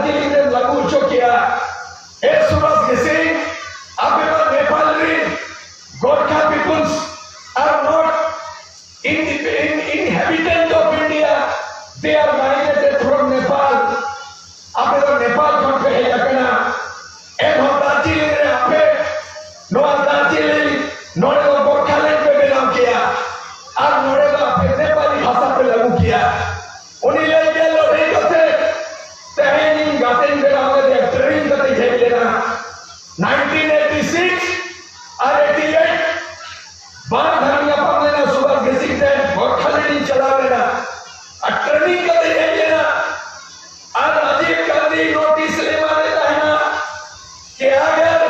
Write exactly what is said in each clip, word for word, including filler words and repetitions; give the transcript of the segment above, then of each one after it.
ᱫᱟᱨᱡᱤᱞᱤᱝ ᱨᱮ ᱞᱟᱹᱜᱩ ᱦᱚᱪᱚ ᱠᱮᱭᱟ᱾ ᱮ ᱥᱩᱵᱷᱟᱥ ᱜᱷᱤᱥᱤᱝ, ᱟᱯᱮ ᱢᱟ ᱱᱮᱯᱟᱞ ᱨᱮᱱ, Gorkha peoples are not in, in, inhabitant of India, they are migrated from Nepal. ᱟᱯᱮ ᱫᱚ ᱱᱮᱯᱟᱞ ᱠᱷᱚᱱ ᱯᱮ ᱦᱮᱡ ᱟᱠᱟᱱᱟ᱾ ᱮᱱᱦᱚᱸ ᱫᱟᱨᱡᱤᱞᱤᱝ ᱨᱮ ᱟᱯᱮ ᱱᱚᱣᱟ ᱫᱟᱨᱡᱤᱞᱤᱝ, ᱱᱚᱰᱮ ᱫᱚ ᱜᱳᱨᱠᱷᱟᱞᱮᱱᱰ ᱯᱮ ᱵᱮᱱᱟᱣ ᱠᱮᱭᱟ ᱟᱨ ᱱᱚᱰᱮ ᱫᱚ ᱟᱯᱮ ᱱᱮᱯᱟᱞᱤ ᱵᱷᱟᱥᱟ ᱯᱮ ᱞᱟᱹᱜᱩ ᱠᱮᱭᱟ᱾ ᱩᱱᱤ ᱞᱟᱹᱭ ᱠᱮᱫ, ᱞᱟᱹᱲᱦᱟᱹᱭ ᱠᱟᱛᱮ ᱛᱮᱦᱮᱧ ᱤᱧ ᱜᱟᱛᱮᱧ ᱵᱮᱱᱟᱣ ᱞᱮᱫᱮᱭᱟ, ᱴᱨᱮᱱᱤᱝ ᱠᱟᱛᱮᱧ ᱦᱮᱡ ᱞᱮᱱᱟ᱾ ᱱᱟᱭᱤᱱᱴᱤᱱ ᱮᱭᱤᱴᱤ ᱥᱤᱠᱥ ᱟᱨ ᱮᱭᱤᱴᱤ ᱮᱭᱤᱴ ᱵᱟᱨ ᱫᱷᱟᱣ ᱧᱟᱯᱟᱢ ᱞᱮᱱᱟ ᱥᱩᱵᱷᱟᱥ ᱜᱷᱤᱥᱤᱝ ᱴᱷᱮᱱ, ᱜᱳᱨᱠᱷᱟᱞᱮᱱᱰ ᱤᱧ ᱪᱟᱞᱟᱣ ᱞᱮᱱᱟ ᱟᱨ ᱴᱨᱮᱱᱤᱝ ᱠᱟᱛᱮᱧ ᱦᱮᱡ ᱞᱮᱱᱟ᱾ ᱟᱨ ᱨᱟᱡᱤᱵᱽ ᱜᱟᱱᱫᱷᱤ ᱱᱳᱴᱤᱥ ᱞᱮ ᱮᱢᱟᱫᱮ ᱛᱟᱦᱮᱱᱟ ᱠᱤ ᱟᱜᱟᱨ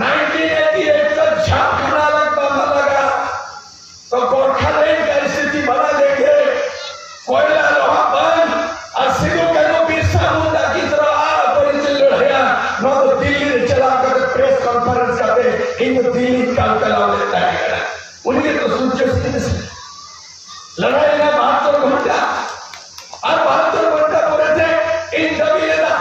ᱱᱟᱭᱤᱱᱴᱤᱱ ᱮᱭᱤᱴᱤ ᱮᱭᱤᱴ ᱛᱚᱠ ᱡᱷᱟᱨᱠᱷᱚᱸᱰ ᱟᱞᱟᱜᱽ ᱵᱟᱝ ᱞᱟᱜᱟ, ᱛᱚ ᱜᱳᱨᱠᱷᱟᱞᱮᱱᱰ ᱠᱟ ᱥᱛᱷᱤᱛᱤ ᱵᱟᱱᱟ ᱫᱮᱝᱜᱮ, ᱠᱚᱭᱞᱟ ᱞᱳᱦᱟ ᱵᱟᱸᱫᱷ ᱟᱨ ᱥᱤᱫᱩ ᱠᱟᱹᱱᱦᱩ ᱵᱤᱨᱥᱟ ᱢᱩᱱᱰᱟ ᱠᱤ ᱛᱚᱨᱦ ᱟᱨ ᱟᱵᱚᱨᱤᱡᱤᱱ ᱞᱟᱹᱲᱦᱟᱹᱭᱟ, ᱱᱚᱣᱟ ᱫᱚ ᱫᱤᱞᱞᱤ ᱨᱮ ᱪᱟᱞᱟᱣ ᱠᱟᱛᱮ ᱯᱨᱮᱥ ᱠᱚᱱᱯᱷᱟᱨᱮᱱᱥ ᱠᱟᱛᱮ ᱤᱧ ᱫᱚ ᱫᱤᱞᱞᱤ ᱠᱟᱞᱠᱟᱞᱟᱣ ᱞᱮᱫ ᱛᱟᱦᱮᱸ ᱠᱟᱱᱟ᱾ ᱩᱱᱤ ᱜᱮᱛᱚ ᱥᱩᱨᱡᱚ ᱥᱤᱝ ᱥᱮ ᱞᱟᱹᱲᱦᱟᱹᱭ ᱞᱮᱱᱟ ᱵᱟᱦᱟᱛᱛᱚᱨ ᱜᱷᱚᱱᱴᱟ᱾ ᱟᱨ ᱵᱟᱦᱟᱛᱛᱚᱨ ᱜᱷᱚᱱᱴᱟ ᱯᱚᱨᱮ ᱛᱮ ᱤᱧ ᱫᱟᱹᱵᱤ ᱞᱮᱫᱟ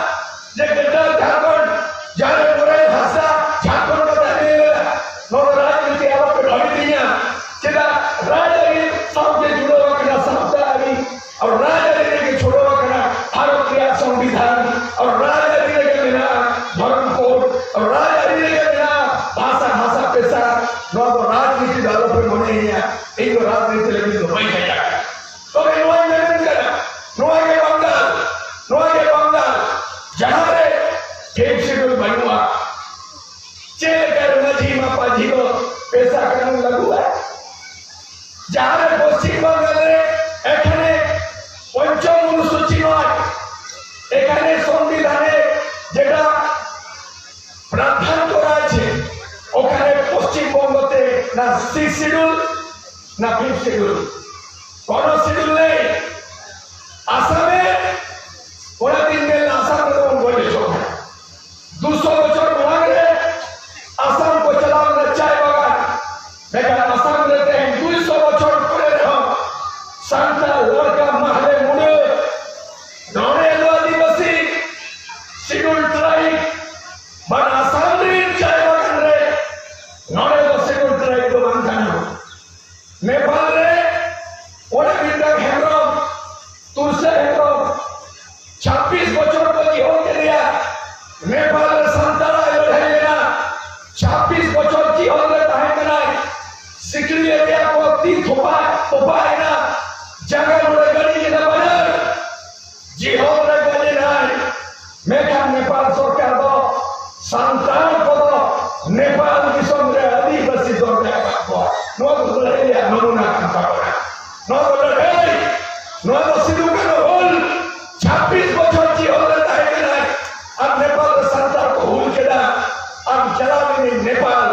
ᱡᱮ ᱜᱨᱮᱴᱟᱨ ᱡᱷᱟᱲᱠᱷᱚᱸᱰ, ᱡᱟᱦᱟᱸ ᱨᱮ ᱢᱚᱨᱮᱱ ᱦᱟᱸᱥᱫᱟ ᱡᱷᱟᱲᱠᱷᱚᱸᱰ ᱠᱟᱛᱷᱟ ᱞᱟᱹᱭ ᱞᱮᱫᱟ, ᱱᱚᱣᱟ ᱫᱚ ᱨᱟᱡᱽᱱᱤᱛᱤ ᱟᱞᱚᱯᱮ ᱵᱷᱟᱹᱵᱤᱛ ᱤᱧᱟ᱾ ᱪᱮᱫᱟᱜ ᱨᱟᱡᱽᱟᱹᱨᱤ ᱥᱟᱶᱛᱮ ᱡᱩᱲᱟᱹᱣ ᱟᱠᱟᱱᱟ ᱥᱟᱶᱛᱟ ᱟᱹᱨᱤ, ᱟᱨ ᱨᱟᱡᱽᱟᱹᱨᱤ ᱨᱮᱜᱮ ᱪᱷᱩᱰᱟᱹᱣ ᱟᱠᱟᱱᱟ ᱵᱷᱟᱨᱚᱛ ᱨᱮᱭᱟᱜ ᱥᱚᱝᱵᱤᱫᱷᱟᱱ, ᱟᱨ ᱨᱟᱡᱽᱟᱹᱨᱤ ᱨᱮᱜᱮ ᱢᱮᱱᱟᱜᱼᱟ ᱫᱷᱚᱨᱚᱢ ᱠᱳᱰ, ᱟᱨ ᱨᱟᱡᱽᱟᱹᱨᱤ ᱨᱮᱜᱮ ᱢᱮᱱᱟᱜᱼᱟ ᱵᱷᱟᱥᱟ, ᱵᱷᱟᱥᱟ ᱯᱮᱥᱟ᱾ ᱱᱚᱣᱟ ᱫᱚ ᱨᱟᱡᱽᱱᱤᱛᱤ ᱫᱚ ᱟᱞᱚᱯᱮ ᱢᱚᱱᱮᱭᱟ᱾ ᱤᱧ ᱫᱚ ᱨᱟᱡᱽᱱᱤᱛᱤ ᱞᱟᱹᱜᱤᱫ ᱫᱚ ᱵᱟᱹᱧ ᱦᱮᱡ ᱟᱠᱟᱱᱟ᱾ ᱛᱚᱵᱮ ᱱᱚᱣᱟᱧ ᱢᱮᱢᱮᱱ ᱠᱟᱱᱟ, ᱱᱚᱣᱟ ᱜᱮ ᱵᱟᱝᱜᱟᱞ, ᱱᱚᱣᱟ ᱜᱮ ᱵᱟᱝᱜᱟᱞ, ᱡᱟᱦᱟᱸ ᱨᱮ ᱯᱷᱤᱯᱛᱷ ᱥᱤᱰᱩᱞ ᱵᱟᱹᱱᱩᱜᱼᱟ᱾ ᱪᱮᱫ ᱞᱮᱠᱟ ᱨᱮ ᱢᱟᱹᱡᱷᱤ ᱢᱟᱯᱟᱡᱷᱤ ᱫᱚ ᱯᱮᱥᱟ ᱠᱟᱹᱱᱩᱱ ᱞᱟᱹᱜᱩᱜᱼᱟ? ᱡᱟᱦᱟᱸ ᱨᱮ ᱯᱚᱥᱪᱤᱢ ᱵᱟᱝᱜᱟᱞ ᱨᱮ ᱮᱠᱷᱟᱱᱮ ᱯᱚᱧᱪᱚᱢ ᱚᱱᱩᱥᱩᱪᱤ ᱱᱚᱭ, এখানে সংবিধানে যেটা প্রাধান্য করা আছে, ওখানে পশ্চিমবঙ্গতে না সিক্স শিডিউল না ফিফথ শিডিউল, কোনো শিডিউল নেই। আসামে, ᱚᱱᱟ ᱫᱤᱱ ᱜᱮ ᱟᱥᱟᱢ ᱨᱮᱫᱚ ᱵᱚᱱ ᱜᱚᱡ ᱦᱚᱪᱚ ᱠᱟᱱᱟ᱾ ᱫᱩᱥᱚ ᱵᱚᱪᱷᱚᱨ ᱢᱟᱲᱟᱝ ᱨᱮ ᱟᱥᱟᱢ ᱠᱚ ᱪᱟᱞᱟᱣ ᱞᱮᱱᱟ ᱪᱟᱭ ᱵᱟᱜᱟᱱ, ᱢᱮᱱᱠᱷᱟᱱ ᱟᱥᱟᱢ ᱨᱮ ᱛᱮᱦᱮᱧ ᱫᱩᱭᱥᱚ ᱵᱚᱪᱷᱚᱨ ᱯᱚᱨᱮ ᱨᱮᱦᱚᱸ ᱥᱟᱱᱛᱟᱲ, ᱞᱟᱲᱠᱟ, ᱢᱟᱦᱞᱮ, ᱢᱩᱰᱟᱹ, ᱱᱚᱰᱮ ᱫᱚ ᱟᱹᱫᱤᱵᱟᱹᱥᱤ ᱢᱮᱱᱠᱷᱟᱱ ᱱᱮᱯᱟᱞ ᱥᱚᱨᱠᱟᱨ ᱫᱚ ᱥᱟᱱᱛᱟᱲ ᱠᱚᱫᱚ ᱱᱮᱯᱟᱞ ᱫᱤᱥᱚᱢ ᱨᱮ ᱟᱹᱫᱤᱵᱟᱹᱥᱤ ᱫᱚᱞ ᱨᱮ ᱟᱠᱟᱫ ᱠᱚᱣᱟ᱾ ᱱᱚᱣᱟ ᱫᱚ ᱞᱟᱹᱲᱦᱟᱹᱭ ᱨᱮᱭᱟᱜ ᱱᱚᱢᱩᱱᱟ ᱠᱟᱱ ᱛᱟᱵᱚᱱᱟ᱾ ᱱᱚᱣᱟ ᱫᱚ ᱞᱟᱹᱲᱦᱟᱹᱭ, ᱱᱚᱣᱟ ᱫᱚ ᱥᱤᱫᱩ ᱠᱟᱹᱱᱦᱩ ᱦᱩᱞ᱾ ᱪᱷᱟᱵᱵᱤᱥ ᱵᱚᱪᱷᱚᱨ ᱡᱤᱦᱚᱞ ᱨᱮ ᱛᱟᱦᱮᱸ ᱠᱟᱱᱟᱭ ᱟᱨ ᱱᱮᱯᱟᱞ ᱨᱮ ᱥᱟᱱᱛᱟᱲ ᱠᱚ ᱦᱩᱞ ᱠᱮᱫᱟ᱾ ᱟᱨ ᱪᱟᱞᱟᱣ ᱮᱱᱟᱭ ᱱᱮᱯᱟᱞ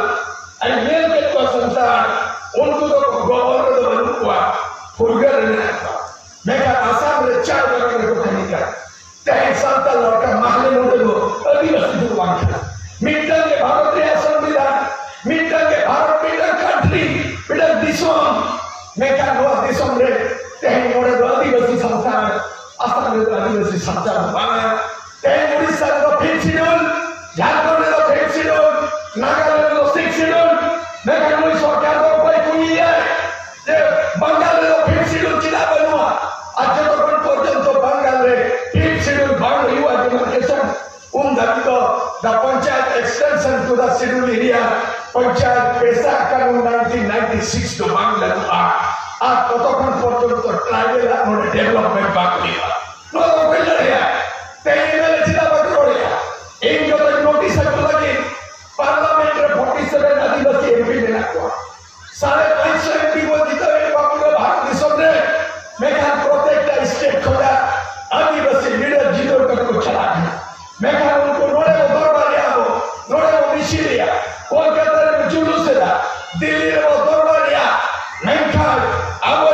ᱟᱨ ᱧᱮᱞ ᱠᱮᱫ ᱠᱚᱣᱟ ᱥᱟᱱᱛᱟᱲ, ᱩᱱᱠᱩ ᱫᱚ ᱜᱚᱵᱚᱞ ᱨᱮᱫᱚ ᱵᱟᱹᱱᱩᱜ ᱠᱚᱣᱟ, ᱯᱷᱩᱨᱜᱟᱹᱞ ᱨᱮ ᱢᱮᱱᱟᱜ ᱠᱚᱣᱟ᱾ ᱢᱮᱱᱠᱷᱟᱱ ᱟᱥᱟᱢ ᱨᱮ ᱪᱟ ᱵᱟᱜᱟᱱ ᱨᱮᱠᱚ ᱠᱟᱹᱢᱤ ᱠᱟᱱᱟ᱾ ᱛᱮᱦᱮᱧ ᱥᱟᱱᱛᱟᱲ ᱞᱮᱠᱟ ᱢᱟᱦᱞᱮ ᱱᱚᱰᱮ ᱫᱚ ᱟᱹᱫᱤᱵᱟᱹᱥᱤ ᱫᱚ ᱵᱟᱝ ᱠᱟᱱᱟ᱾ ᱢᱤᱫᱴᱟᱝ ᱜᱮ ᱵᱷᱟᱨᱚᱛ ᱨᱮᱭᱟᱜ ᱥᱚᱝᱵᱤᱫᱷᱟᱱ, ᱢᱤᱫᱴᱟᱝ ᱜᱮ ᱵᱷᱟᱨᱚᱛ, ᱢᱤᱫᱴᱟᱝ ᱠᱟᱱᱴᱨᱤ, ᱢᱤᱫᱴᱟᱝ ᱫᱤᱥᱚᱢ᱾ ᱢᱮᱱᱠᱷᱟᱱ ᱱᱚᱣᱟ ᱫᱤᱥᱚᱢ ᱨᱮ ᱛᱮᱦᱮᱧ ᱱᱚᱰᱮ ᱫᱚ ᱟᱹᱫᱤᱵᱟᱹᱥᱤ ᱥᱟᱱᱛᱟᱲ, ᱟᱥᱟᱢ ᱨᱮᱫᱚ ᱟᱹᱫᱤᱵᱟᱹᱥᱤ ᱥᱟᱱᱛᱟᱲ ᱵᱟᱝᱟ᱾ ᱛᱮᱦᱮᱧ ᱩᱲᱤᱥᱥᱟ ᱨᱮᱫᱚ ᱯᱷᱤᱯᱛᱷ ᱥᱤᱰᱩᱞ, ᱡᱷᱟᱲᱠᱷᱚᱸᱰ ᱨᱮᱫᱚ ᱯᱷᱤᱯᱛᱷ ᱥᱤᱰᱩᱞ, ᱱᱟᱜᱟᱞᱮᱱᱰ ᱨᱮᱫᱚ ᱥᱤᱠᱥ ᱥᱤᱰᱩᱞ᱾ ᱢᱮᱱᱠᱷᱟᱱ ᱱᱩᱭ ᱥᱚᱨᱠᱟᱨ ᱫᱚ ᱚᱠᱚᱭ ᱠᱩᱞᱤᱭᱮᱭᱟᱭ ᱡᱮ ᱵᱟᱝᱜᱟᱞ ᱨᱮᱫᱚ ᱯᱷᱤᱯᱛᱷ ᱥᱤᱰᱩᱞ ᱪᱮᱫᱟᱜ ᱵᱟᱹᱱᱩᱜᱼᱟ? ᱟᱨ ᱡᱚᱛᱚᱠᱷᱚᱱ ᱯᱚᱨᱡᱚᱱᱛᱚ ᱵᱟᱝᱜᱟᱞ ᱨᱮ ᱯᱷᱤᱯᱛᱷ ᱥᱤᱰᱩᱞ ᱵᱟᱝ ᱦᱩᱭᱩᱜᱼᱟ demarcation, ᱩᱱ ᱫᱷᱟᱹᱵᱤᱡ ᱫᱚ the Panchayat Extension to the Scheduled Area, panchayat ᱯᱮᱥᱟ ᱠᱟᱹᱱᱩᱱ ᱱᱟᱭᱤᱱᱴᱤᱱ ᱱᱟᱭᱤᱱᱴᱤ ᱥᱤᱠᱥ ᱫᱚ ᱵᱟᱝ ᱞᱟᱹᱜᱩᱜᱼᱟ᱾ ᱟᱨ ᱛᱚᱛᱚᱠᱷᱚᱱ ᱯᱚᱨᱡᱚᱱᱛᱚ ᱴᱨᱟᱭᱵᱮᱞ ᱟᱜ ᱱᱚᱰᱮ ᱰᱮᱵᱷᱞᱚᱯᱢᱮᱱᱴ ᱵᱟᱝ ᱦᱩᱭᱩᱜᱼᱟ᱾ ᱱᱚᱣᱟ ᱫᱚ ᱵᱟᱹᱧ ᱞᱟᱹᱭᱟ᱾ ᱛᱮᱦᱮᱧ ᱮᱢᱮᱞᱮ ᱪᱮᱫᱟᱜ ᱵᱟᱠᱚ ᱨᱚᱲᱮᱫᱼᱟ? ᱤᱧ ᱡᱚᱛᱚᱧ ᱱᱳᱴᱤᱥ ᱟᱠᱚ ᱞᱟᱹᱜᱤᱫ ᱯᱟᱨᱞᱟᱢᱮᱱᱴ ᱨᱮ ᱯᱷᱚᱨᱴᱤ ᱥᱮᱵᱷᱮᱱ ᱟᱹᱫᱤᱵᱟᱹᱥᱤ ᱮᱢᱯᱤ ᱢᱮᱱᱟᱜ ᱠᱚᱣᱟ᱾ ᱥᱟᱲᱮ ᱯᱟᱸᱪᱥᱚ ᱮᱢᱯᱤ ᱵᱚᱱ ᱡᱤᱛᱟᱹᱣ ᱮᱫ ᱠᱚᱣᱟ ᱯᱩᱨᱟᱹ ᱵᱷᱟᱨᱚᱛ ᱫᱤᱥᱚᱢ ᱨᱮ᱾ ᱢᱮᱱᱠᱷᱟᱱ ᱯᱨᱚᱛᱮᱠᱴᱟ ᱥᱴᱮᱴ ᱠᱷᱚᱱᱟᱜ ᱟᱹᱫᱤᱵᱟᱹᱥᱤ ᱞᱤᱰᱟᱨ ᱡᱤᱛᱟᱹᱣ ᱠᱟᱛᱮ ᱠᱚ ᱪᱟᱞᱟᱜ ᱠᱟᱱᱟ᱾ ᱢᱮᱱᱠᱷᱟᱱ ᱩᱱᱠᱩ ᱱᱚᱰᱮ ᱵᱚ ᱫᱚᱨᱵᱟᱨᱮᱜᱼᱟ ᱵᱚ, ᱱᱚᱰᱮ ᱵᱚ ᱢᱤᱪᱷᱤᱞᱮᱜᱼᱟ, ᱠᱳᱞᱠᱟᱛᱟ ᱨᱮ ᱵᱚ ᱡᱩᱞᱩᱥᱮᱫᱟ, ᱫᱤᱞᱞᱤ ᱨᱮ ᱵᱚ ᱫᱚᱨᱵᱟᱨᱮᱜᱼᱟ᱾ ᱢᱮᱱᱠᱷᱟᱱ ᱟᱵᱚ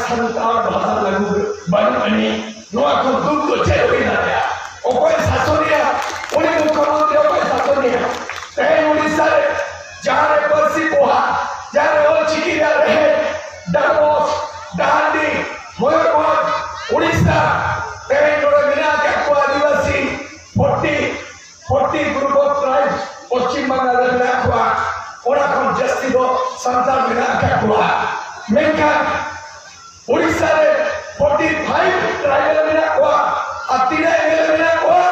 ᱥᱟᱱᱛᱟᱲ ᱵᱷᱟᱥᱟ ᱞᱟᱹᱜᱩ ᱵᱟᱹᱱᱩᱜ ᱟᱹᱱᱤᱡ, ᱱᱚᱣᱟ ᱠᱷᱚᱱ ᱫᱩᱠ ᱫᱚ ᱪᱮᱫ ᱦᱩᱭ ᱫᱟᱲᱮᱭᱟᱜᱼᱟ? ᱚᱠᱚᱭ ᱥᱟᱥᱚᱱᱮᱭᱟ? ᱩᱱᱤ ᱢᱩᱠᱷᱭᱚᱢᱚᱱᱛᱨᱤ ᱚᱠᱚᱭ ᱥᱟᱥᱚᱱᱮᱭᱟ? ᱛᱮᱦᱮᱧ ᱩᱲᱤᱥᱥᱟ ᱨᱮ ᱡᱟᱦᱟᱸ ᱨᱮ ᱯᱟᱹᱨᱥᱤ ᱯᱚᱦᱟ, ᱡᱟᱦᱟᱸ ᱨᱮ ᱚᱞ ᱪᱤᱠᱤ ᱨᱮᱭᱟᱜ ᱨᱮᱦᱮᱫ, ᱰᱟᱸᱰᱵᱳᱥ, ᱰᱟᱦᱟᱱᱰᱤ, ᱢᱚᱭᱩᱨᱵᱷᱚᱸᱡᱽ, ᱩᱲᱤᱥᱥᱟ, ᱛᱮᱦᱮᱧ ᱱᱚᱰᱮ ᱢᱮᱱᱟᱜ ᱟᱠᱟᱫ ᱠᱚᱣᱟ ᱟᱹᱫᱤᱵᱟᱹᱥᱤ forty, forty group of tribes Paschim Bangla ᱨᱮ ᱢᱮᱱᱟᱜ ᱠᱚᱣᱟ, ᱚᱱᱟ ᱠᱷᱚᱱ ᱡᱟᱹᱥᱛᱤ ᱫᱚ ᱥᱟᱱᱛᱟᱲ ᱢᱮᱱᱟᱜ ᱟᱠᱟᱫ ᱠᱚᱣᱟ᱾ ᱢᱮᱱᱠᱷᱟᱱ ᱩᱲᱤᱥᱥᱟ ᱨᱮ ᱯᱷᱳᱨᱴᱤ ᱯᱷᱟᱭᱤᱵᱷ ᱴᱨᱟᱭᱵᱟᱞ ᱢᱮᱱᱟᱜ ᱠᱚᱣᱟ, ᱟᱨ ᱛᱤᱱᱟᱹᱜ ᱮᱢᱮᱞᱮ ᱢᱮᱱᱟᱜ ᱠᱚᱣᱟ?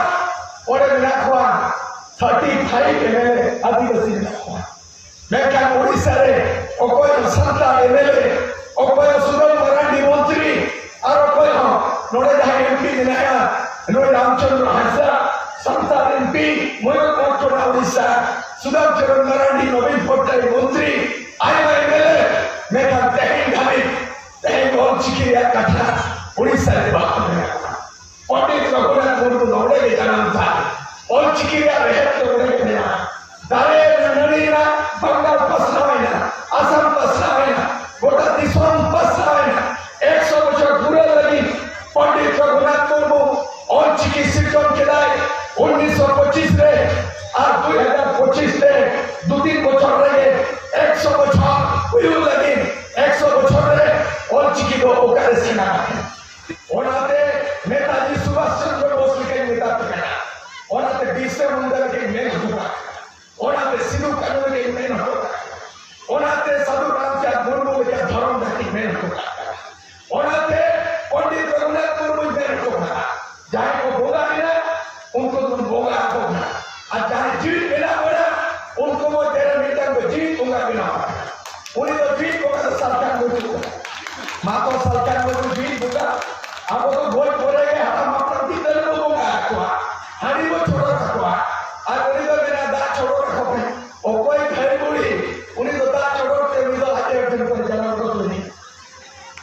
ᱚᱸᱰᱮ ᱢᱮᱱᱟᱜ ᱠᱚᱣᱟ ᱛᱷᱟᱨᱴᱤ ᱯᱷᱟᱭᱤᱵᱷ ᱮᱢᱮᱞᱮ ᱟᱹᱫᱤᱵᱟᱹᱥᱤ ᱢᱮᱱᱟᱜ ᱠᱚᱣᱟ᱾ ᱢᱮᱱᱠᱷᱟᱱ ᱩᱲᱤᱥᱥᱟ ᱨᱮ ᱚᱠᱚᱭ ᱦᱚᱸ ᱥᱟᱱᱛᱟᱲ ᱮᱢᱮᱞᱮ, ᱚᱠᱚᱭ ᱦᱚᱸ ᱥᱩᱫᱟᱢ ᱢᱟᱨᱟᱱᱰᱤ ᱢᱚᱱᱛᱨᱤ, ᱟᱨ ᱚᱠᱚᱭ ᱦᱚᱸ ᱱᱚᱰᱮ ᱡᱟᱦᱟᱸᱭ ᱮᱢᱯᱤ ᱢᱮᱱᱟᱭᱟ, ᱱᱩᱭ ᱨᱟᱢᱪᱚᱸᱫᱽᱨᱚ ᱦᱟᱸᱥᱫᱟ, ᱥᱟᱱᱛᱟᱲ ᱮᱢᱯᱤ, ᱢᱚᱭᱩᱨᱵᱷᱚᱸᱡᱽ ᱠᱷᱚᱱᱟᱜ ᱩᱲᱤᱥᱥᱟ, ᱥᱩᱫᱟᱢ ᱪᱚᱨᱚᱱ ᱢᱟᱨᱟᱱᱰᱤ, ᱱᱚᱵᱤᱱ ᱯᱚᱴᱱᱟᱭᱮᱠ ᱢᱚᱱᱛᱨᱤ, ᱟᱭᱢᱟ ᱮᱢᱮᱞᱮ, ᱢᱮᱱᱠᱷᱟᱱ ᱛᱮᱦᱮᱧ ᱫᱷᱟᱹᱵᱤᱡ ᱛᱮᱦᱮᱧ ᱚᱞ ᱪᱤᱠᱤ ᱨᱮᱭᱟᱜ ᱠᱟᱛᱷᱟ ᱩᱲᱤᱥᱥᱟ ᱨᱮ ᱵᱟᱠᱚ ᱢᱮᱱᱟ᱾ ᱯᱚᱱᱰᱤᱛ ᱨᱚᱜᱷᱩᱱᱟᱛᱷ ᱢᱩᱨᱢᱩ ᱱᱚᱰᱮ ᱜᱮ ᱡᱟᱱᱟᱢ ᱛᱟᱭ᱾ ᱚᱞ ᱪᱤᱠᱤ ᱨᱮᱭᱟᱜ ᱨᱮᱦᱮᱫ ᱫᱚ ᱱᱚᱰᱮ ᱜᱮ ᱢᱮᱱᱟᱜᱼᱟ᱾ ᱫᱟᱨᱮ ᱱᱟᱹᱲᱤ ᱨᱮᱱᱟᱜ ᱵᱟᱝᱜᱟᱞ ᱯᱟᱥᱱᱟᱣ ᱮᱱᱟ, ᱟᱥᱟᱢ ᱯᱟᱥᱱᱟᱣ ᱮᱱᱟ, ᱜᱚᱴᱟ ᱫᱤᱥᱚᱢ ᱯᱟᱥᱱᱟᱣ ᱮᱱᱟ᱾ ᱮᱠᱥᱚ ᱵᱚᱪᱷᱚᱨ ᱯᱩᱨᱟᱹᱣ ᱞᱟᱹᱜᱤᱫ ᱯᱚᱱᱰᱤᱛ ᱨᱚᱜᱷᱩᱱᱟᱛᱷ ᱢᱩᱨᱢᱩ ᱚᱞ ᱪᱤᱠᱤ ᱥᱤᱨᱡᱚᱱ ᱠᱮᱫᱟᱭ ᱩᱱᱤᱥᱥᱚ ᱯᱚᱸᱪᱤᱥ ᱨᱮ, ᱟᱨ ᱫᱩᱭ ᱦᱟᱡᱟᱨ ᱯᱚᱸᱪᱤᱥ ᱨᱮ ᱫᱩ ᱛᱤᱱ ᱵᱚᱪᱷᱚᱨ ᱨᱮᱜᱮ ᱮᱠᱥᱚ ᱵᱚᱪᱷᱚᱨ ᱦᱩᱭᱩᱜ ᱞᱟᱹᱜᱤᱫ, ᱮᱠᱥᱚ ᱵᱚᱪᱷᱚᱨ ᱨᱮ ᱚᱞ ᱪᱤᱠᱤ ᱫᱚ ᱚᱠᱟᱨᱮ ᱥᱮᱬᱟ ᱟᱠᱟᱱᱟ? ᱚᱱᱟᱛᱮ ᱱᱮᱛᱟᱡᱤ ᱥᱩᱵᱷᱟᱥ ᱪᱚᱱᱫᱨᱚ ᱵᱳᱥ ᱞᱮᱠᱟᱧ ᱢᱮᱛᱟ ᱯᱮ ᱠᱟᱱᱟ, ᱚᱱᱟᱛᱮ ᱵᱤᱨᱥᱟ ᱢᱩᱱᱰᱟ ᱞᱮᱠᱟᱧ ᱢᱮᱱ ᱦᱚᱴᱚ ᱠᱟᱜ ᱠᱟᱱᱟ, ᱚᱱᱟᱛᱮ ᱥᱤᱫᱩ ᱠᱟᱹᱱᱦᱩ ᱞᱮᱠᱟᱧ ᱢᱮᱱ ᱦᱚᱴᱚ ᱠᱟᱜ ᱠᱟᱱᱟ, ᱚᱱᱟᱛᱮ ᱥᱟᱹᱫᱷᱩ ᱨᱟᱢᱪᱟᱸᱫᱽ ᱢᱩᱨᱢᱩ ᱞᱮᱠᱟ ᱫᱷᱚᱨᱚᱢ ᱰᱟᱹᱠᱤᱧ ᱢᱮᱱ ᱦᱚᱴᱚ ᱠᱟᱜ ᱠᱟᱱᱟ, ᱚᱱᱟᱛᱮ ᱯᱚᱱᱰᱤᱛ ᱨᱚᱜᱷᱩᱱᱟᱛᱷ ᱢᱩᱨᱢᱩᱧ ᱢᱮᱱ ᱦᱚᱴᱚ ᱠᱟᱜᱼᱟ, ᱡᱟᱦᱟᱸᱭ ᱠᱚ ᱵᱚᱸᱜᱟ ᱮᱱᱟ, ᱩᱱᱠᱩ ᱫᱚᱵᱚᱱ ᱵᱚᱸᱜᱟ ᱟᱠᱚ ᱠᱟᱱᱟ, ᱟᱨ ᱡᱟᱦᱟᱸᱭ ᱡᱤᱣᱤᱫ ᱢᱮᱱᱟᱜ ᱵᱚᱱᱟ, ᱩᱱᱠᱩ ᱢᱚᱫᱽᱫᱷᱮ ᱨᱮ ᱢᱤᱫᱴᱟᱝ ᱫᱚ ᱡᱤᱣᱤᱫ ᱵᱚᱸᱜᱟ ᱵᱮᱱᱟᱣ ᱟᱠᱟᱱᱟ᱾ ᱩᱱᱤ ᱫᱚ ᱡᱤᱣᱤᱫ ᱵᱚᱸᱜᱟ ᱫᱚ ᱥᱟᱞᱠᱷᱟᱱ ᱢᱩᱨᱢᱩ ᱠᱟᱱᱟ᱾ ᱢᱟ ᱛᱚ ᱥᱟᱞᱠᱷᱟᱱ ᱢᱩᱨᱢᱩ ᱡᱤᱣᱤᱫ ᱵᱚᱸᱜᱟ, ᱟᱵᱚ ᱫᱚ ᱜᱚᱡ ᱯᱚᱨᱮ ᱜᱮ ᱦᱟᱲᱟᱢ ᱦᱟᱯᱲᱟᱢ ᱜᱤᱫᱽᱨᱟᱹ ᱵᱚ ᱵᱚᱸᱜᱟ ᱟᱠᱚᱣᱟ, ᱦᱟᱺᱰᱤ ᱵᱚ ᱪᱚᱰᱚᱨ ᱟᱠᱚᱣᱟ, ᱟᱨ ᱩᱱᱤ ᱫᱚ ᱢᱮᱱᱟ, "ᱫᱟᱜ ᱪᱚᱰᱚᱨ ᱟᱠᱚ ᱯᱮ᱾" ᱚᱠᱚᱭ ᱫᱷᱟᱹᱭ ᱵᱩᱲᱦᱤ, ᱩᱱᱤ ᱫᱚ ᱫᱟᱜ ᱪᱚᱰᱚᱨ ᱛᱮ, ᱩᱱᱤ ᱫᱚ ᱟᱡ ᱮ ᱡᱚᱢ ᱠᱚ ᱡᱟᱱᱟᱢ ᱠᱚ ᱛᱩᱞᱤ᱾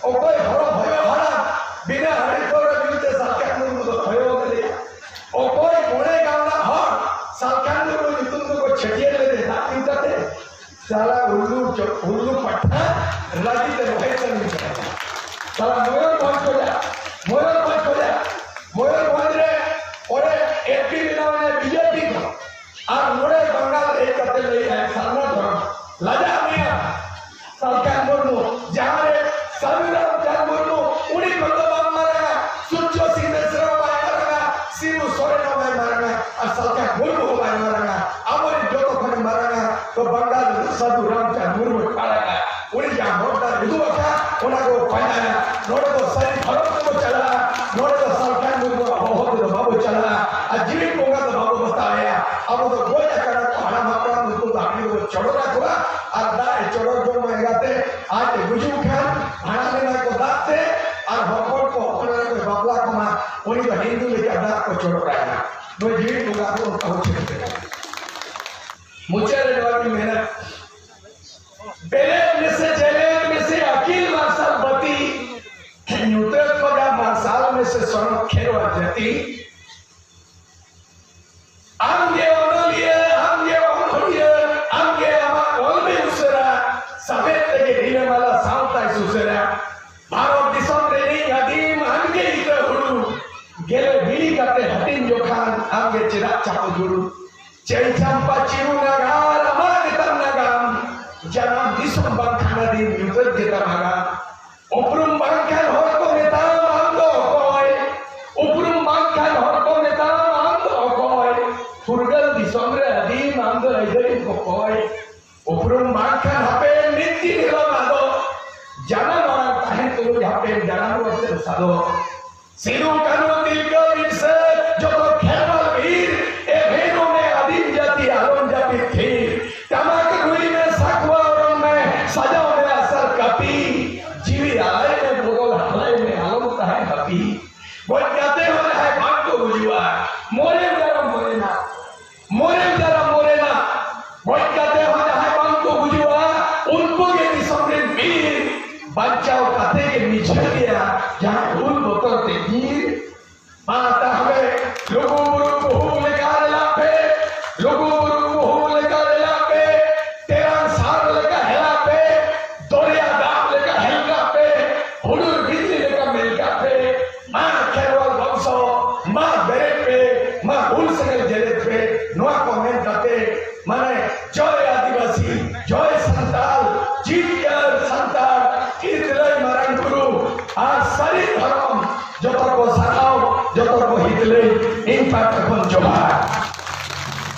ᱚᱠᱚᱭ ᱦᱚᱲ ᱦᱚᱭᱚ ᱦᱟᱲᱟᱢ, ᱵᱤᱱᱟᱹ ᱦᱟᱺᱰᱤ ᱯᱟᱹᱣᱨᱟᱹ ᱧᱩ ᱛᱮ ᱥᱟᱞᱠᱷᱟᱱ ᱢᱩᱨᱢᱩ ᱫᱚ ᱦᱚᱭᱚ ᱫᱟᱲᱮᱭᱟᱜᱼᱟ? ᱚᱠᱚᱭ ᱢᱚᱬᱮ ᱜᱟᱱᱰᱟ ᱦᱚᱲ ᱥᱟᱞᱠᱷᱟᱱ ᱢᱩᱨᱢᱩ ᱧᱩᱛᱩᱢ ᱛᱮᱠᱚ ᱪᱷᱟᱹᱴᱭᱟᱹᱨ ᱞᱮᱫᱮ ᱫᱟᱜ ᱧᱩ ᱠᱟᱛᱮ? ᱥᱟᱞᱟ ᱩᱞᱞᱩ ᱪᱚ-, ᱩᱞᱞᱩ ᱯᱟᱴᱷᱟ ᱨᱟᱹᱜᱤ ᱛᱮ ᱨᱚᱦᱚᱭ ᱠᱟᱹᱢᱤ ᱠᱟᱱᱟ᱾ ᱢᱚᱭᱩᱨᱵᱷᱚᱸᱡᱽ ᱠᱷᱚᱱᱟᱜ, ᱢᱚᱭᱩᱨᱵᱷᱚᱸᱡᱽ ᱠᱷᱚᱱᱟᱜ, ᱢᱚᱭᱩᱨᱵᱷᱚᱸᱡᱽ ᱨᱮ ᱚᱸᱰᱮ ᱮᱢᱯᱤ ᱵᱮᱱᱟᱣ ᱮᱱᱟᱭ ᱵᱤᱡᱮᱯᱤ ᱠᱷᱚᱱ᱾ ᱟᱨ ᱱᱚᱰᱮ ᱵᱟᱝᱜᱟᱞ ᱦᱮᱡ ᱠᱟᱛᱮ ᱞᱟᱹᱭᱮᱫᱼᱟᱭ ᱥᱟᱨᱱᱟ ᱫᱷᱚᱨᱚᱢ᱾ ᱞᱟᱡᱟᱜ ᱢᱮᱭᱟ ᱥᱟᱞᱠᱷᱟᱱ ᱢᱩᱨᱢᱩ, ᱡᱟᱦᱟᱸ ᱨᱮ ᱥᱟᱹᱫᱷᱩ ᱨᱟᱢᱪᱟᱸᱫᱽ ᱢᱩᱨᱢᱩ ᱩᱱᱤ ᱠᱷᱚᱱ ᱫᱚ ᱵᱟᱝ ᱢᱟᱨᱟᱝᱟ, ᱥᱩᱨᱡᱚ ᱥᱤᱝ ᱵᱮᱥᱨᱟ ᱦᱚᱸ ᱵᱟᱭ ᱢᱟᱨᱟᱝᱟ, ᱥᱤᱵᱩ ᱥᱚᱨᱮᱱ ᱦᱚᱸ ᱵᱟᱭ ᱢᱟᱨᱟᱝᱟ, ᱟᱨ ᱥᱟᱞᱠᱷᱟᱱ ᱢᱩᱨᱢᱩ ᱦᱚᱸ ᱵᱟᱭ ᱢᱟᱨᱟᱝᱟ᱾ ᱟᱵᱚᱨᱮᱱ ᱡᱚᱛᱚ ᱠᱷᱚᱱ ᱢᱟᱨᱟᱝᱟ ᱛᱚ ᱵᱟᱝᱜᱟᱞ ᱨᱮ ᱥᱟᱹᱫᱷᱩ ᱨᱟᱢᱪᱟᱸᱫᱽ ᱢᱩᱨᱢᱩ ᱢᱟᱨᱟᱝᱟ᱾ ᱩᱱᱤ ᱡᱟᱦᱟᱸ ᱦᱚᱨ ᱰᱟᱦᱟᱨ ᱩᱫᱩᱜ ᱟᱠᱟᱫ, ᱚᱱᱟ ᱠᱚ ᱯᱟᱸᱡᱟᱭᱟ᱾ ᱱᱚᱰᱮ ᱫᱚ ᱥᱟᱹᱨᱤ ᱫᱷᱚᱨᱚᱢ ᱛᱮᱵᱚ ᱪᱟᱞᱟᱜᱼᱟ, ᱱᱚᱰᱮ ᱫᱚ ᱥᱟᱞᱠᱷᱟᱱ ᱢᱩᱨᱢᱩᱣᱟᱜ ᱦᱚᱦᱚ ᱛᱮᱫᱚ ᱵᱟᱵᱚ ᱪᱟᱞᱟᱜᱼᱟ, ᱟᱨ ᱡᱤᱣᱤ ᱵᱚᱸᱜᱟ ᱫᱚ ᱵᱟᱵᱚ ᱵᱟᱛᱟᱣᱮᱭᱟ᱾ ᱟᱵᱚ ᱫᱚ ᱜᱚᱡ ᱟᱠᱟᱱᱟ ᱠᱚ ᱦᱟᱲᱟᱢ ᱦᱟᱯᱲᱟᱢ, ᱩᱱᱠᱩ ᱫᱚ ᱦᱟᱺᱰᱤ ᱫᱚᱵᱚ ᱪᱚᱰᱚᱨ ᱟᱠᱚᱣᱟ, ᱟᱨ ᱫᱟᱜ ᱮ ᱪᱚᱰᱚᱨ ᱡᱚᱝ ᱢᱟ ᱮᱸᱜᱟᱛᱮ, ᱟᱡ ᱮ ᱜᱩᱡᱩᱜ ᱠᱷᱟᱱ ᱦᱟᱲᱟᱢ ᱮᱱᱟᱭ ᱠᱚ ᱫᱟᱜ ᱛᱮ, ᱟᱨ ᱦᱚᱯᱚᱱ ᱠᱚ ᱦᱚᱯᱚᱱ ᱮᱨᱟ ᱠᱚ ᱵᱟᱯᱞᱟ ᱠᱚᱢᱟ, ᱩᱱᱤ ᱫᱚ ᱦᱤᱱᱫᱩ ᱞᱮᱠᱟ ᱫᱟᱜ ᱠᱚ ᱪᱚᱰᱚᱨ ᱟᱭᱟ᱾ ᱱᱩᱭ ᱡᱤᱣᱤ ᱵᱚᱸᱜᱟ ᱫᱚ ᱚᱱᱠᱟ ᱦᱚᱸ ᱪᱮᱫ ᱞᱮᱠᱟ? ᱢᱩᱪᱟᱹᱫ ᱨᱮ ᱱᱚᱣᱟ ᱜᱤᱧ ᱢᱮᱱᱟ, ᱵᱮᱨᱮᱫ ᱢᱮᱥᱮ, ᱡᱮᱞᱮᱧ ᱢᱮᱥᱮ, ᱟᱹᱠᱤᱞ ᱢᱟᱨᱥᱟᱞ ᱵᱟᱹᱛᱤ᱾ ᱧᱩᱛᱟᱹᱛ ᱠᱚ ᱡᱟ ᱢᱟᱨᱥᱟᱞ ᱢᱮᱥᱮ, ᱥᱚᱱᱚᱛ ᱠᱷᱮᱨᱣᱟᱲ ᱡᱟᱹᱛᱤ᱾ ᱟᱢ ᱜᱮ ᱚᱱᱚᱞᱤᱭᱟᱹ, ᱟᱢ ᱜᱮ ᱚᱱᱚᱞᱤᱭᱟᱹ, ᱟᱢ ᱜᱮ ᱟᱢᱟᱜ ᱚᱞ ᱢᱮ ᱩᱥᱟᱹᱨᱟ᱾ ᱥᱟᱶᱦᱮᱫ ᱛᱮᱜᱮ ᱨᱤᱞᱟᱹᱢᱟᱞᱟ ᱥᱟᱶᱛᱟᱭ ᱥᱩᱥᱟᱹᱨᱟ᱾ ᱵᱷᱟᱨᱚᱛ ᱫᱤᱥᱚᱢ ᱨᱤᱱᱤᱡ ᱟᱹᱫᱤᱢ ᱟᱢ ᱜᱮ ᱤᱛᱟᱹ ᱦᱩᱲᱩ᱾ ᱜᱮᱞᱮ ᱵᱤᱞᱤ ᱠᱟᱛᱮ ᱦᱟᱹᱴᱤᱧ ᱡᱚᱠᱷᱟᱱ ᱟᱢ ᱜᱮ ᱪᱮᱫᱟᱜ ᱪᱟᱯᱚ ᱡᱩᱲᱩ? ᱪᱟᱹᱭ ᱪᱟᱢᱯᱟ ᱪᱤᱨᱩ ᱱᱟᱜᱟᱨ, ᱟᱢᱟᱜ ᱜᱮᱛᱟᱢ ᱱᱟᱜᱟᱢ᱾ ᱡᱟᱱᱟᱢ ᱫᱤᱥᱚᱢ ᱵᱟᱝᱠᱷᱟᱱ ᱟᱹᱫᱤᱢ ᱧᱩᱛᱟᱹᱛ ᱜᱮᱛᱟᱢ ᱟᱜᱟᱢ᱾ ᱩᱯᱨᱩᱢ ᱵᱟᱝᱠᱷᱟᱱ ᱦᱚᱲ ᱠᱚ ᱢᱮᱛᱟᱢ ᱟᱢ ᱫᱚ ᱚᱠᱚᱭ? ᱩᱯᱨᱩᱢ ᱵᱟᱝᱠᱷᱟᱱ ᱦᱚᱲ ᱠᱚ ᱢᱮᱛᱟᱢ ᱟᱢ ᱫᱚ ᱚᱠᱚᱭ? ᱯᱷᱩᱨᱜᱟᱹᱞ ᱫᱤᱥᱚᱢ ᱨᱮ ᱟᱹᱫᱤᱢ ᱟᱢ ᱫᱚ ᱟᱹᱭᱫᱟᱹᱨᱤᱢ ᱠᱚᱠᱚᱭ᱾ ᱩᱯᱨᱩᱢ ᱵᱟᱝᱠᱷᱟᱱ ᱦᱟᱯᱮᱱ ᱢᱤᱫ ᱫᱤᱱ ᱦᱤᱞᱳᱜ ᱟᱫᱚ ᱡᱟᱱᱟᱢ ᱟᱲᱟᱝ ᱛᱟᱦᱮᱸ ᱛᱩᱞᱩᱡ ᱦᱟᱯᱮᱱ ᱡᱟᱱᱟᱢ ᱨᱩᱣᱟᱹᱲ ᱛᱮᱢ ᱥᱟᱫᱚᱜ᱾ ᱥᱤᱫᱩ ᱠᱟᱹᱱᱦᱩ ᱛᱤᱞᱠᱟᱹ ᱵᱤᱨᱥᱟᱹ ᱡᱚᱛᱚ ᱠᱷᱮᱨᱣᱟᱞ ᱵᱤᱨ, ᱮᱵᱷᱮᱱᱚᱜ ᱢᱮ ᱟᱹᱫᱤᱢ ᱡᱟᱹᱛᱤ ᱟᱞᱚᱢ ᱡᱟᱹᱯᱤᱫ ᱛᱷᱤᱨ᱾ ᱴᱟᱢᱟᱠ ᱨᱩᱭ ᱢᱮ, ᱥᱟᱠᱣᱟ ᱚᱨᱚᱝ ᱢᱮ, ᱥᱟᱡᱟᱣ ᱢᱮ ᱟᱥᱟᱨ ᱠᱟᱹᱯᱤ᱾ ᱡᱤᱣᱤ ᱟᱞᱟᱭ ᱢᱮ ᱵᱚᱫᱚᱞ ᱦᱟᱞᱟᱭ ᱢᱮ, ᱟᱞᱚᱢ ᱛᱟᱦᱮᱸ ᱦᱟᱹᱯᱤ᱾ ᱜᱚᱡ ᱠᱟᱛᱮ ᱦᱚᱸ ᱡᱟᱦᱟᱸᱭ ᱵᱟᱝ ᱠᱚ ᱜᱩᱡᱩᱜᱼᱟ, ᱢᱚᱨᱮ ᱡᱟᱨᱟ ᱢᱚᱨᱮᱱᱟ᱾ ᱢᱚᱨᱮ ᱡᱟᱨᱟ ᱢᱚᱨᱮᱱᱟ᱾ ᱜᱚᱡ ᱠᱟᱛᱮ ᱦᱚᱸ ᱡᱟᱦᱟᱸᱭ ᱵᱟᱝ ᱠᱚ ᱜᱩᱡᱩᱜᱼᱟ, ᱩᱱᱠᱩ ᱜᱮ ᱫᱤᱥᱚᱢ ᱨᱮᱱ ᱵᱤᱨ᱾ ᱵᱟᱧᱪᱟᱣ ᱠᱟᱛᱮ ᱜᱮ ᱢᱤᱪᱷᱟᱹ ᱜᱮᱭᱟ ᱡᱟᱦᱟᱸᱭ ᱦᱩᱞ ᱵᱚᱛᱚᱨ ᱛᱮ ᱧᱤᱨ᱾ ᱢᱟ ᱛᱟᱦᱞᱮ ᱞᱩᱜᱩ ᱵᱩᱨᱩ ᱵᱩᱦᱩ ᱞᱮᱠᱟ ᱨᱮᱞᱟ ᱯᱮ, ᱞᱩᱜᱩ ᱵᱩᱨᱩ ᱵᱩᱦᱩ ᱞᱮᱠᱟ ᱨᱮᱞᱟ ᱯᱮ, ᱛᱮᱨᱟᱝ ᱥᱟᱨ ᱞᱮᱠᱟ ᱦᱮᱞᱟ ᱯᱮ, ᱫᱚᱨᱭᱟ ᱫᱟᱜ ᱞᱮᱠᱟ ᱦᱮᱞᱠᱟ ᱯᱮ, ᱦᱩᱰᱩᱨ ᱵᱤᱡᱽ ᱛᱟᱨ ᱠᱷᱚᱱ ᱡᱚᱦᱟᱨ᱾